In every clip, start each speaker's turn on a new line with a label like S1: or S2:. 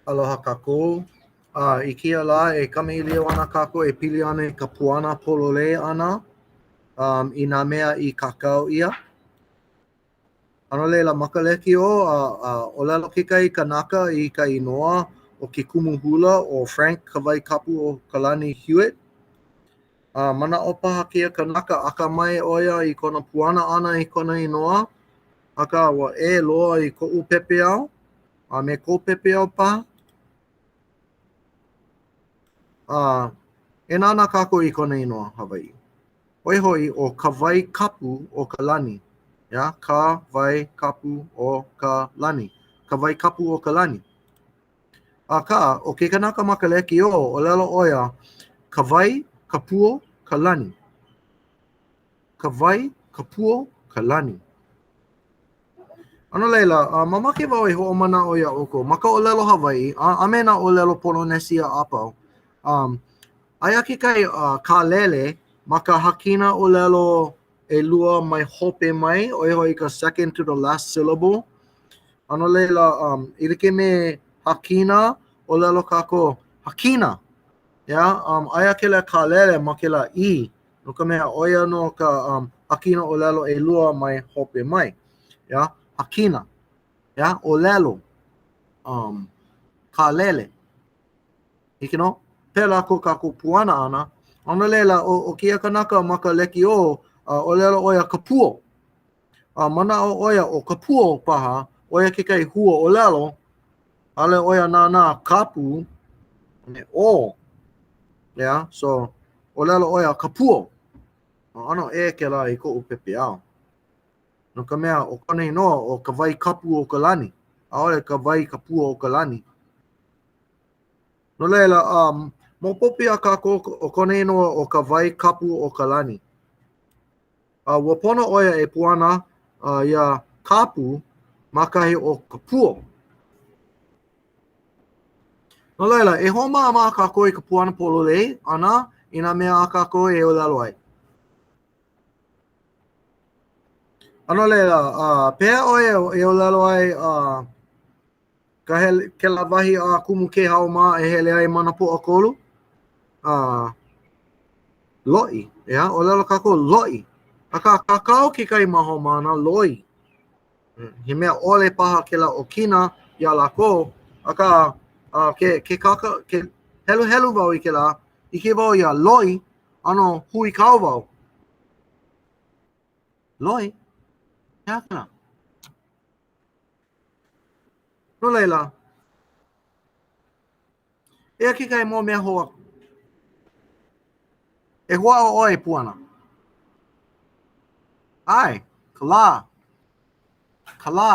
S1: Aloha kākou. A i kēia lā e kamaʻilio ana kākou e pili ana i ka puana pololei ʻana um, i nā mea i kākau ʻia. A no laila, ma ka lekiō, a, a ʻōlelo kekahi kanaka i ka inoa o ke kumu hula ʻo Frank Kawaikapuokalani Hewett. A manaʻo paha kēia kanaka akamai ʻo ia i kona puana ʻana i kona inoa, akā ua ʻē loa i koʻu pepeiao a me kou pepeiao paha. A e nānā kākou i kona inoa Hawaiʻi. ʻO ia hoʻi ʻo Kawaikapu o ka lani. ʻEā, ka wai kapu o ka lani. Ka wai kapu o ka lani. Akā, ʻo ke kanaka ma ka lekiō, ʻōlelo ʻo ia, ka wai, ka puo, ka lani. Ka wai, ka puo, ka lani. A no laila, a mamake wau e hoʻomanaʻo iā ʻoukou ma ka ʻōlelo Hawaiʻi a, a me nā ʻōlelo Polonesia a pau, um, aia kekahi uh, kālele ma ka hakina ʻōlelo ʻelua mai hope mai, ʻo ia hoʻi ka second to the last syllable. A no laila, um, e like me hakina, ʻōlelo kākou, hakina. Yeah, um, aia kēlā kālele ma kēlā i, no ka mea, ʻo ia nō ka um, hakina ʻōlelo ʻelua mai hope mai. Yeah, hakina. Yeah, ʻōlelo. Um, kālele. Hiki nō? Pēlā ko kākou puana ʻana. A no laila, ʻo, ʻo kēia kanaka ma ka lekiō, uh, ʻōlelo ʻo ia ka puo. A manaʻo ʻo ia ʻo ka puo paha, ʻo ia kekahi hua ʻōlelo, ʻaʻole ʻo ia nānā kapu, me ʻo. Yeah, so, ʻōlelo ʻo ia ka puo. A ʻano ʻē kēlā i koʻu pepeiao. No ka mea, ʻo kona inoa ʻo ka wai kapu o ka lani, ʻaʻole ka wai ka puo o ka lani. No laila, um, maopopo iā kākou ʻo kona inoa ʻo ka wai kapu o ka lani. A ua pono ʻo ia e puana uh, iā kapu ma kahi o ka puo. No laila, e hoʻomaʻamaʻa kākou i ka puana pololei ʻana i nā mea a kākou e ʻōlelo ai. A no laila, uh, pehea ʻoe e ʻōlelo ai uh, ka hele, kēlā wahi a Kumu Kēhau mā e hele ai ma nā Pōʻakolu? Uh, loʻi, ʻeā, ʻōlelo kākou loʻi. Akā, kākau kekahi mau haumāna loi. He mea ʻole paha kēlā ʻokina iā lākou, akā, uh, ke, ke kākau, ke heluhelu wau i kēlā, ʻike wau iā loi, ʻano huikau wau. Loi? He aha kēlā? No laila, eia kekahi mau mea hou aku. E hoʻāʻo ʻoe e puana. ʻAe, ka lā. Ka lā.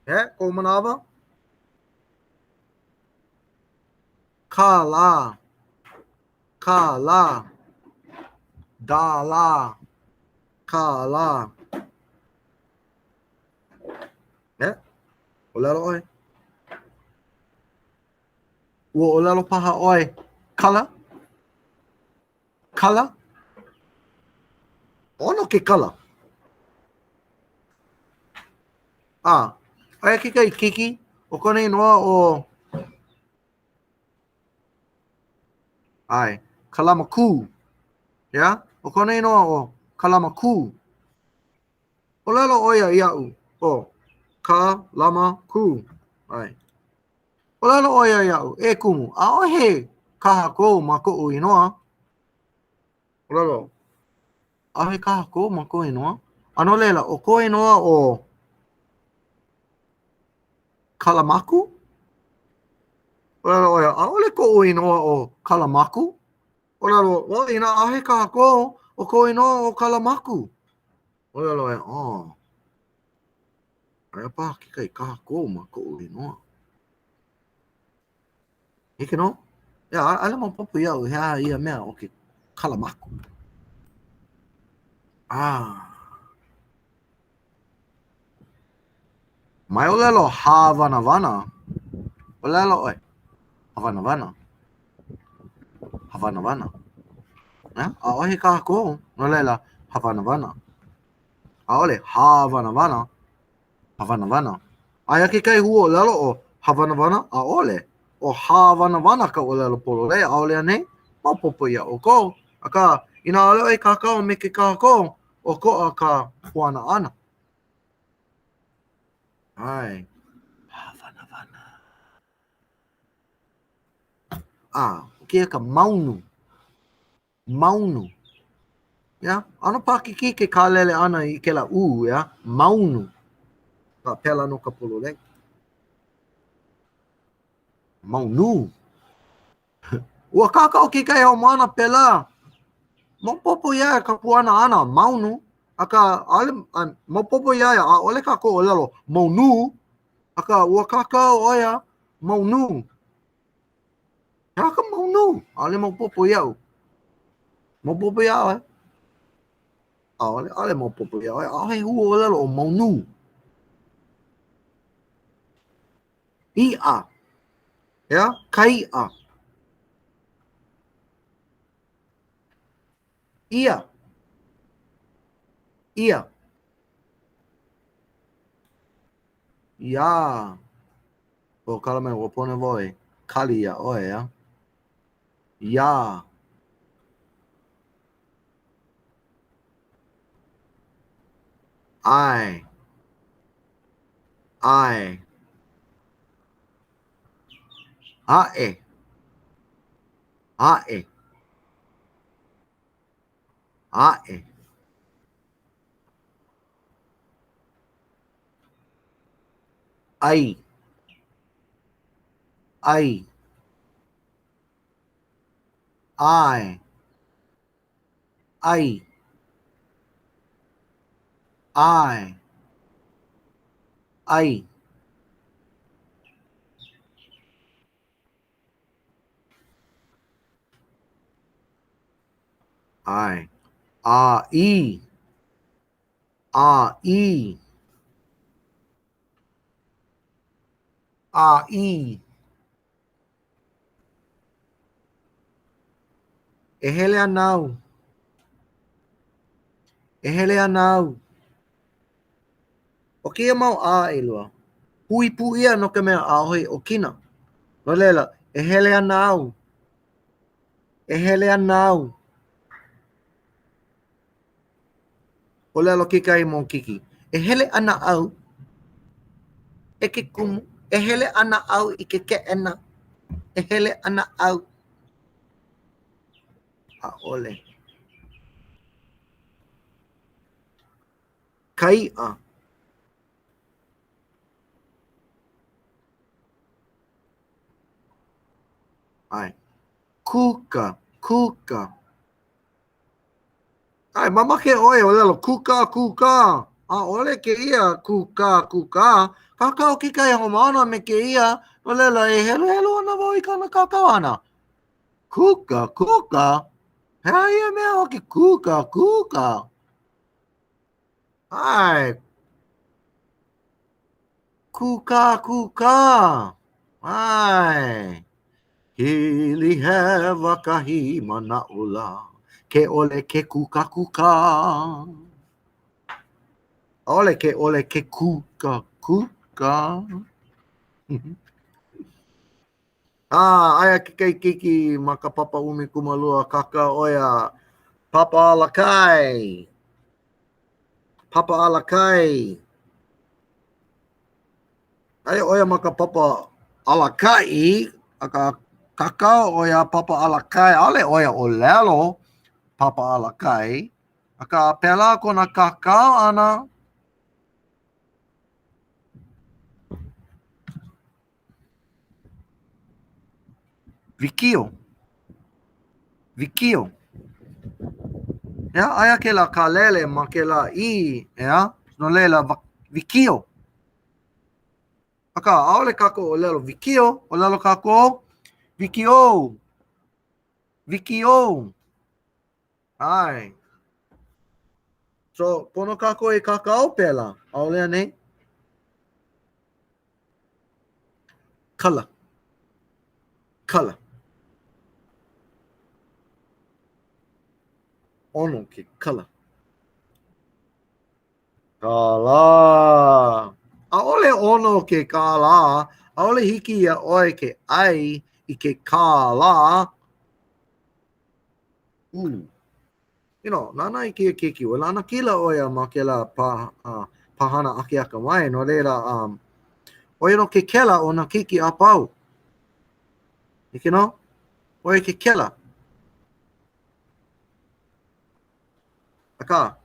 S1: E, kou manawa? Ka lā. Ka lā. Da lā. Ka lā. E, ʻōlelo ʻoe. Ua ʻōlelo paha ʻoe, kala? Kala? ʻOno ke kala. A, aia kekahi keiki, ʻo kona inoa ʻo ʻAe, Kalamakū. ʻEā? ʻO kona inoa ʻo Kalamakū. ʻŌlelo ʻo ia iaʻu, ʻo Kalamakū. ʻAe. ʻŌlelo ʻo ia iaʻu, e kumu, ʻaʻohe kahakō ma koʻu inoa. ʻŌlelo, ʻaʻohe kahakō ma kou inoa? A no laila, ʻo kou inoa ʻo Kalamaku? ʻŌlelo ʻo ia, ʻaʻole koʻu inoa ʻo Kalamaku. ʻŌlelo, well, inā ʻaʻohe kahakō, ʻo kou inoa ʻo Kalamaku. ʻŌlelo ʻo ia, oh. Aia paha kekahi kahakō ma koʻu inoa. Hiki nō? Yeah, ʻaʻole maopopo iaʻu he aha ia mea ʻo ke kalamaku. Ah. Mai ʻōlelo hāwanawana, ʻōlelo ʻoe, hāwanawana, hāwanawana. Yeah, ʻaʻohe kahakō, no laila, hāwanawana. ʻAʻole hāwanawana, hāwanawana. Aia kekahi huaʻōlelo ʻo. Hāwanawana? ʻAʻole. ʻO hāwanawana ka ʻōlelo pololei, ʻaʻole anei? Maopopo iā ʻoukou. Akā, inā ʻaʻole ʻoe kākau me ke kahakō, ʻokoʻa ka puana ʻana. ʻAe. Hāwanawana. A, ʻo kēia ka maunu. Maunu. ʻEā? ʻAno paʻakikī ke kālele ʻana i kēlā ʻū, ʻeā? Maunu. A pēlā nō ka pololei. Maunu. Ua kākau kekahi haumāna pēlā. Maopopo iā ia ka puana ʻana, maunu, akā ʻaʻole, maopopo iā ia ʻaʻole kākou ʻōlelo maunu, akā ua kākau ʻo ia maunu. He aha ka maunu? ʻAʻole maopopo iaʻu. Maopopo iā ʻoe? ʻAʻole, ʻaʻole maopopo iā ʻoe. ʻAʻohe huaʻōlelo ʻo maunu. Iʻa. ʻEā? Ka iʻa. ʻIa. ʻIa. ʻIā. ʻO kala mai, ua pono wau e kali iā ʻoe, ʻeā? ʻIā. ʻAe. ʻAe. ʻAʻe. ʻAʻe. ʻAʻe. ʻAi. ʻAi. ʻAe. ʻAi. ʻAe. ʻAi. ʻAe. ʻĀʻī. ʻĀʻī. ʻĀʻī. E hele ana au. E hele ana au. ʻO kēia mau ʻā ʻelua, hui pū ʻia no ka mea ʻaʻohe ʻokina. No laila, e hele ana au. E hele ana au. ʻŌlelo kekahi mau keiki, E hele ana au e ke kumu, e hele ana au i ke keʻena, e hele ana au. ʻAʻole. Ka iʻa. ʻAe. Kūka, kūka. ʻAe, mamake ʻoe e ʻōlelo kūkā, kūkā. ʻAʻole kēia kūkā, kūkā. Kākau kekahi haumāna me kēia, no laila e heluhelu ana wau i kāna kākau ʻana. Kūka, kūka? He aha ia mea ʻo ke kūka, kūka? ʻAe. Kūkā, kūkā. ʻAe. Hili hewa kahi manaʻo lā, ke ʻole ke kūkākūkā. ʻAʻole ke ʻole ke kūkākūkā. A, aia kekahi keiki ma ka papa 12, kākau ʻo ia, Papa Alakai. Papa Alakai. Aia ʻo ia ma ka papa alakaʻi, akā kākau ʻo ia Papa Alakai, ʻaʻole ʻo ia ʻōlelo Papa Alakai, akā pēlā kona kākau ʻana. Wikiō. Wikiō. ʻEā, aia kēlā kālele ma kēlā ʻī, ʻeā, no laila, wikiō. Akā, ʻaʻole kākou ʻōlelo wikiō, ʻōlelo kākou wikiō. Wikiō. ʻAe. So, pono kākou e kākau pēlā, ʻaʻole anei? Kala. Kala. ʻOno ke kala. Kālā. ʻAʻole ʻono ke kālā. ʻAʻole hiki iā ʻoe ke ʻai i ke kālā. Ooh. You know, nānā i kēia keiki, ua lanakila ʻo ia ma kēlā pā, uh, pāhana akeakamai, no laila, um, ʻo ia nō ke kela o nā keiki a pau. ʻIke nō? ʻO ia ke kela. Akā.